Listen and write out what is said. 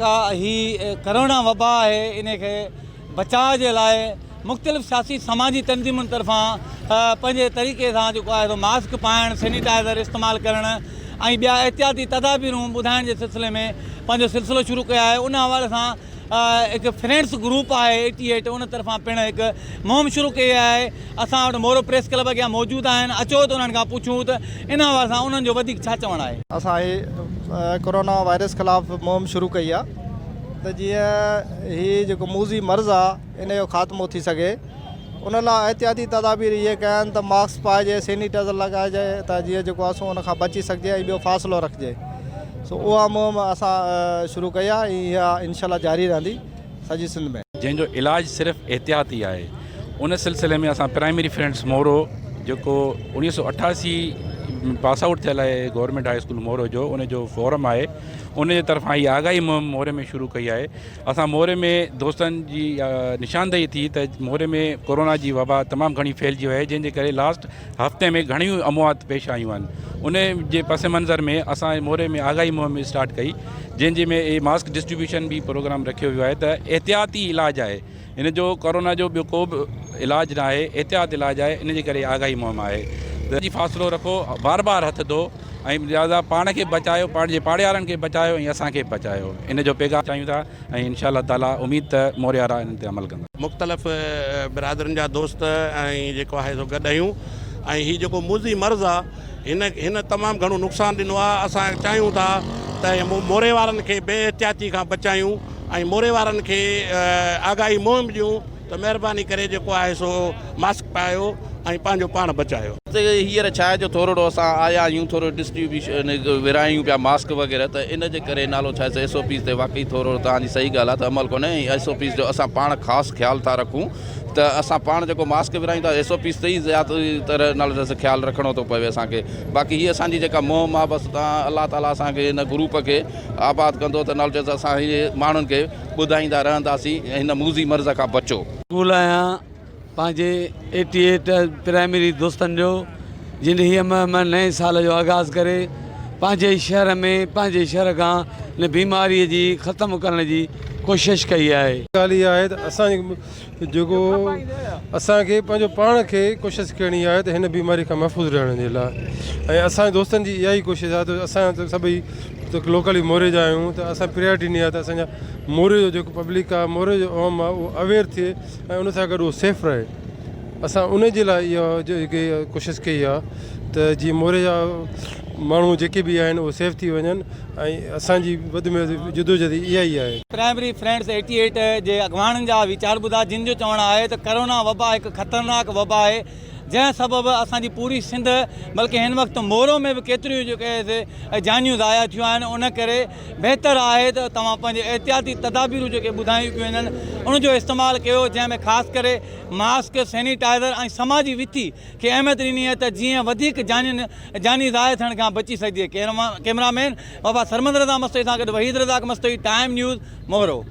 جيڪا هي ڪرونا وبا آهي انهي کي بچاء جي لاء مختلف سياسي سماجي تنظيمن طرفان پنهنجي طريقي سان جيڪو آهي سو ماسڪ پائڻ سينيٽائزر استعمال ڪرڻ ۽ ٻيا احتياطي تدابيرون ٻڌائڻ جي سلسلي ۾ پنهنجو سلسلو شروع ڪيو آهي ان حوالي سان هڪ فرينڊس گروپ آهي ايٽي ايٽ ان طرفان پڻ هڪ مهم شروع ڪئي آهي اسان وٽ مورو پريس ڪلب اڳيان موجود آهن اچو ته انهن کان پڇون ته ان حوالي سان انهن جو وڌيڪ ڇا چوڻ آهي. اسان هي ڪورونا وائرس خلاف مهم شروع ڪئي آهي ته جيئن هي جيڪو موذي مرض آهي ان جو خاتمو ٿي سگهي ان لاء احتياطي تدابير اهي ڪيا آهن ته ماسڪ پائجي سينيٽائزر لڳائجي ته جيئن جيڪو آهي سو ان کان بچي سگهجي ۽ ٻيو فاصلو رکجي سو اها مهم اسان شروع ڪئي آهي ۽ اها انشاء الله جاري رهندي سڄي سنڌ ۾. جنهن جو علاج صرف احتياط ئي آهي ان سلسلي ۾ اسان پرائمري فرينڊس مورو جيڪو 1988 ۾ پاس آئوٽ ٿيل آهي گورنمينٽ هاء اسڪول مورو جو ان جو فورم آهي ان جي طرفان هي آگاهي مهم موري ۾ شروع ڪئي آهي اسان موري ۾ دوستن جي نشاندهي ٿي ته موري ۾ ڪورونا جي وبا تمام گهڻي ڦهلجي وئي آهي جنهن جي ڪري لاسٽ هفتي ۾ گهڻيون اموات پيش آيون آهن ان جي پس منظر ۾ اسان موري ۾ آگاهي مهم اسٽارٽ ڪئي جنهن جي ۾ ماسڪ ڊسٽريبيوشن به پروگرام رکيو ويو آهي ته احتياطي علاج آهي هن جو ڪورونا جو ٻيو ڪو به علاج نه آهي احتياط علاج آهي ان جي ڪري آگاهي مهم آهي ته جي فاصلو رکو بار بار هٿ ڌو ۽ لهٰذا پاڻ کي بچايو پاڻ جي پاڙيوارن کي بچايو ۽ اسان کي به بچايو ان جو پيغام چاهيون ٿا ۽ انشاء الله تعالي اميد ته موريارا انهن تي عمل ڪندا. مختلف برادرين جا دوست ۽ جيڪو آهي سو گڏ آهيون ۽ هي جيڪو موذي مرض آ هن هن تمام گهڻو نقصان ڏنو آ اسان چاهيون ٿا ته موري وارن کي بي احتياطي کان بچايون ۽ موري وارن کي آگاهي مهم ڏيون ته مهرباني ڪري جيڪو آهي سو ماسڪ پايو ۽ پنهنجو پاڻ بچايو. ته هينئر ڇا آهي جو ٿورڙو اسان آيا آهيون ٿورو ڊسٽريبيوشن ورهايون پيا ماسڪ وغيره ته ان جي ڪري نالو ڇا آهي ايس او پيز تي واقعي ٿورڙو توهان جي صحيح ڳالهه آهي ته عمل ڪونهي ۽ ايس او پيز جو اسان پاڻ خاص خيال ٿا رکون ته اسان پاڻ جيڪو ماسڪ ورهايون ٿا ايس او پيز تي ئي زياده تر نالو ڇا آهي خيال رکڻو ٿو پوي اسان کي باقي هي اسان جي جيڪا مهم آهي بس توهان الله تعالي اسان کي هن گروپ کي آباد ڪندو ته نالو چيس اسان هي ماڻهن کي ٻڌائيندا رهنداسين ۽ هن موذي مرض کان بچو. مشغول آهيان پنهنجي ايٽي ايٽ پرائمري دوستن جو جن هيء مهم نئين سال جو آغاز ڪري پنهنجي ئي شهر ۾ پنهنجي شهر کان هن بيماريء جي ختم ڪرڻ جي ڪوشش ڪئي آهي. ڳالهه اها آهي ته اسان جيڪو اسان کي پنهنجو پاڻ کي ڪوشش ڪرڻي آهي ته هن بيماري کان محفوظ رهڻ جي لاء ۽ اسان جي دوستن جي اها ئي ڪوشش آهي ته اسان ته سڀئي ته لوڪلي موري جا آهيون ته اسان پريارٽي ڏني آهي ته اسان جا موري جو جيڪو پبلڪ آهي موري جو عوام آهي اهو اويئر ٿئي ۽ ان سان گڏ اهو سيف رهي اسان ان جي لاء اها جيڪي ڪوشش ڪئي آهي ته جيئن موري جا ماڻهو جيڪي به آهن اهي سيف ٿي وڃن ۽ اسان جي وڌ ۾ وڌ جدوجھد اها ئي آهي. پرائمري فرينڊس ايٽي ايٽ جي اڳواڻن جا ويچار ٻڌا جن جو چوڻ آهي ته ڪرونا وبا هڪ خطرناڪ وبا آهي جنهن سبب اسان جي پوري سنڌ بلڪه هن وقت مورو ۾ به ڪيتريون جيڪي سي جانيون ضايع ٿيون آهن ان ڪري بهتر آهي ته توهان پنهنجي احتياطي تدابيرون جيڪي ٻڌايون پيون وڃن ان جو استعمال ڪيو جنهن ۾ خاص ڪري ماسڪ سينيٽائزر ۽ سماجي وٿي کي اهميت ڏني آهي ته جيئن وڌيڪ جانين جاني ضايع ٿيڻ کان بچي سگهجي. ڪئميرا مين بابا سرمد رضا مستوئي سان گڏ وحيد رزاق مستوئي، ٽائيم نيوز، مورو.